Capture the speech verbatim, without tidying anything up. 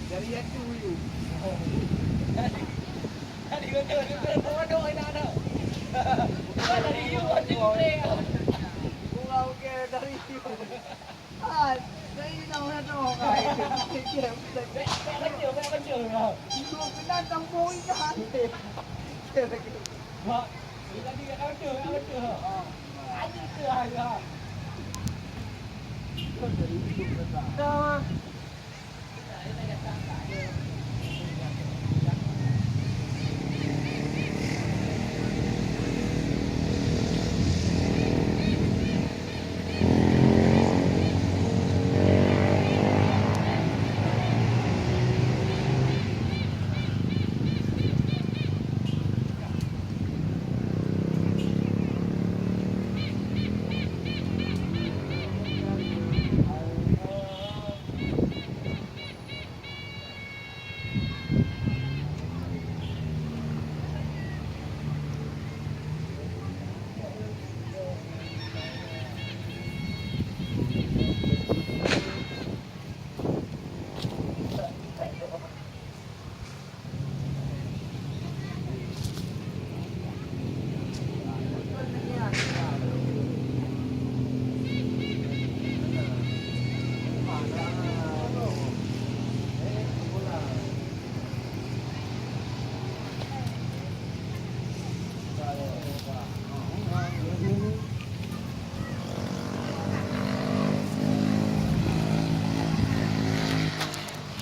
Dari atu you. Dari, dari betul, betul, bodoh ini ada. Bukan dari you, dari you. Bukan, oke, dari you. Ah, dari you nak mana tu? Baik, baik, baik, baik. Itu kena campur ikan. Mak, tadi kat kaunter, kat kaunter. Ada ke, ah, ya? Dah.